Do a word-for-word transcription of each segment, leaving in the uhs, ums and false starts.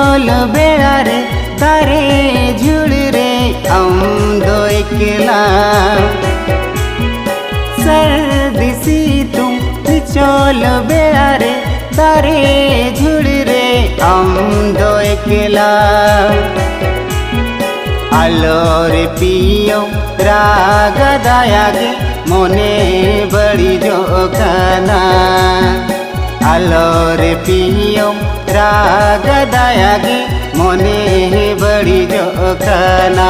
ᱚᱞ ᱵᱮᱲᱟ ᱨᱮ ᱫᱟᱨᱮ ᱡᱷᱩᱲ ᱨᱮ ᱟᱢ ᱫᱚ ᱮᱠᱞᱟ᱾ ᱥᱟᱹᱨᱫᱤ ᱥᱤᱛᱩᱝ ᱪᱚᱞ ᱵᱮᱲᱟ ᱨᱮ ᱫᱟᱨᱮ ᱡᱷᱩᱲ ᱨᱮ ᱟᱢ ᱫᱚ ᱮᱠᱞᱟ᱾ ᱟᱞᱚ ᱨᱮ ᱯᱤᱭᱳ ᱨᱟᱜᱟ ᱫᱟᱭᱟ ᱜᱮ ᱢᱚᱱᱮ ᱵᱟᱹᱲᱤᱡᱚᱜ ᱠᱟᱱᱟ᱾ ᱟᱞᱚ ᱨᱮ ᱯᱤᱭᱳ ᱨᱟᱜᱟ ᱫᱟᱭᱟ ᱜᱮ ᱢᱚᱱᱮ ᱵᱟᱹᱲᱤᱡᱚᱜ ᱠᱟᱱᱟ᱾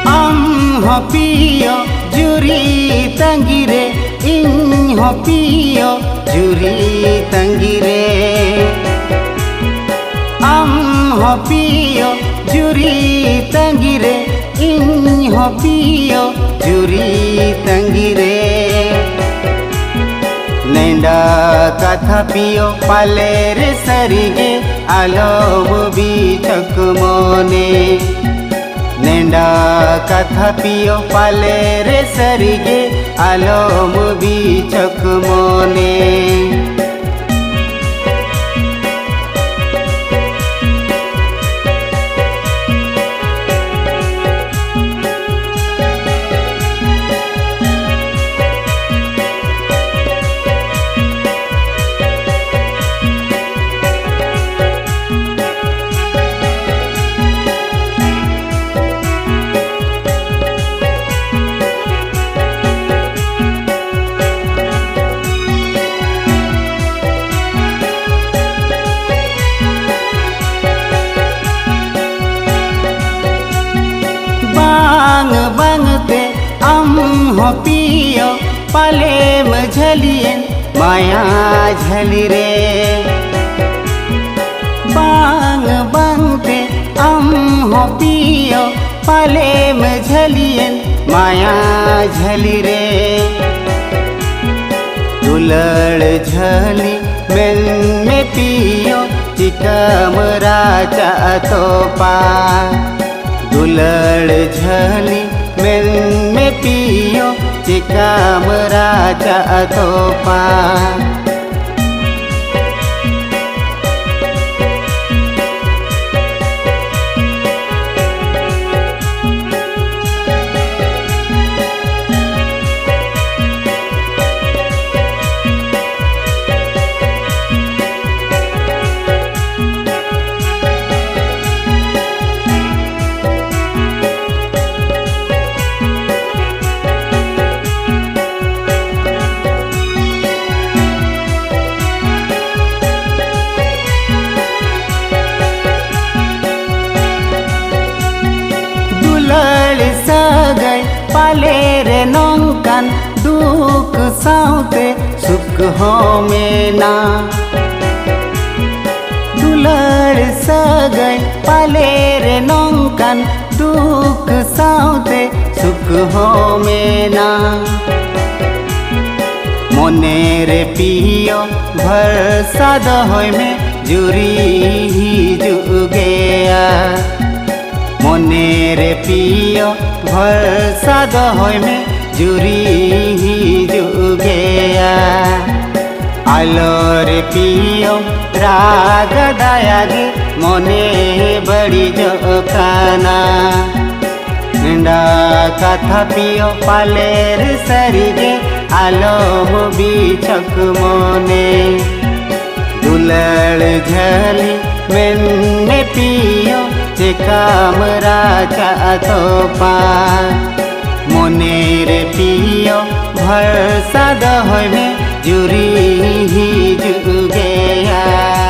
ᱟᱢ ᱦᱚᱸ ᱯᱤᱭᱳ ᱡᱩᱨᱤ ᱛᱟᱺᱜᱤ ᱨᱮ, ᱤᱧ ᱦᱚᱸ ᱯᱤᱭᱳ ᱡᱩᱨᱤ ᱛᱟᱺᱜᱤ ᱨᱮ᱾ ᱟᱢ ᱦᱚᱸ ᱯᱤᱭᱳ ᱡᱩᱨᱤ ᱛᱟᱺᱜᱤ ᱨᱮ, ᱤᱧ ᱦᱚᱸ ᱯᱤᱭᱳ ᱡᱩᱨᱤ ᱛᱟᱺᱜᱤ ᱨᱮ᱾ ᱱᱮᱰᱟ ᱠᱟᱛᱷᱟ ᱯᱤᱭᱳ ᱯᱟᱞᱮ ᱨᱮ ᱥᱟᱹᱨᱤ ᱜᱮ ᱟᱞᱚᱢ ᱵᱤᱪᱷᱚᱠ ᱢᱚᱱᱮ᱾ ᱱᱮᱰᱟ ᱠᱟᱛᱷᱟ ᱯᱤᱭᱳ ᱯᱟᱞᱮ ᱨᱮ ᱥᱟᱹᱨᱤ ᱜᱮ ᱟᱞᱚᱢ ᱵᱤᱪᱷᱚᱠ ᱢᱚᱱᱮ᱾ ᱦᱚᱸ ᱯᱤᱭᱳ ᱯᱟᱞᱮᱢ ᱡᱷᱟᱹᱞᱤᱭᱮᱱ ᱢᱟᱭᱟ ᱡᱷᱟᱹᱞᱤ ᱨᱮ᱾ ᱵᱟᱝ ᱵᱟᱝᱛᱮ ᱟᱢ ᱦᱚᱸ ᱯᱤᱭᱳ ᱯᱟᱞᱮᱢ ᱡᱷᱟᱹᱞᱤᱭᱮᱱ ᱢᱟᱭᱟ ᱡᱷᱟᱹᱞᱤ ᱨᱮ᱾ ᱫᱩᱞᱟᱹᱲ ᱡᱷᱟᱹᱞᱤ ᱢᱮᱱ ᱢᱮ ᱯᱤᱭᱳ, ᱪᱤᱠᱟᱹᱢ ᱨᱟᱪᱟᱜ ᱛᱚᱯᱟ? ᱫᱩᱞᱟᱹᱲ ᱡᱷᱟᱹᱞᱤ ᱢᱮᱱ ᱢᱮ ᱯᱤᱭᱳ, ᱪᱤᱠᱟᱹᱢ ᱨᱟᱪᱟᱜ ᱛᱚᱯᱟ? ᱫᱩᱞᱟᱹᱲ ᱥᱟᱹᱜᱟᱹᱭ ᱯᱟᱞᱮ ᱨᱮ ᱱᱚᱝᱠᱟᱱ ᱫᱩᱠ ᱥᱟᱶᱛᱮ ᱥᱩᱠ ᱦᱚᱸ ᱢᱮᱱᱟ᱾ ᱫᱩᱞᱟᱹᱲ ᱥᱟᱹᱜᱟᱹᱭ ᱯᱟᱞᱮ ᱨᱮ ᱱᱚᱝᱠᱟᱱ ᱫᱩᱠ ᱥᱟᱶᱛᱮ ᱥᱩᱠ ᱦᱚᱸ ᱢᱮᱱᱟ᱾ ᱢᱚᱱᱮ ᱨᱮ ᱯᱤᱭᱳ ᱵᱷᱚᱨᱥᱟ ᱫᱚᱦᱚᱭ ᱢᱮ, ᱡᱩᱨᱤ ᱦᱤᱡᱩᱜ ᱜᱮᱭᱟ᱾ ᱢᱚᱱᱮ ᱨᱮ ᱯᱤᱭᱳ ᱵᱷᱚᱨᱥᱟ ᱫᱚᱦᱚᱭ ᱢᱮ, ᱡᱩᱨᱤ ᱦᱤᱡᱩᱜ ᱜᱮᱭᱟ᱾ ᱟᱞᱚ ᱨᱮ ᱯᱤᱭᱳ ᱨᱟᱜᱟ ᱫᱟᱭᱟ ᱜᱮ, ᱢᱚᱱᱮ ᱵᱟᱹᱲᱤᱡᱚᱜ ᱠᱟᱱᱟ᱾ ᱱᱮᱰᱟ ᱠᱟᱛᱷᱟ ᱯᱤᱭᱳ ᱯᱟᱞᱮᱨ ᱥᱟᱹᱨᱤ ᱜᱮ, ᱟᱞᱚᱢ ᱵᱤᱪᱷᱚᱠ ᱢᱚᱱᱮ᱾ ᱫᱩᱞᱟᱹᱲ ᱡᱷᱟᱹᱞᱤ ᱢᱮᱱ ᱢᱮ ᱯᱤᱭᱳ, ᱪᱮᱠᱟᱢ ᱨᱟᱪᱟᱜ ᱛᱚᱯᱟ? ᱢᱚᱱᱮ ᱨᱮ ᱯᱤᱭᱳ ᱵᱷᱚᱨᱥᱟ ᱫᱚᱦᱚᱭ ᱢᱮ, ᱡᱩᱨᱤ ᱦᱤᱡᱩᱜ ᱜᱮᱭᱟ᱾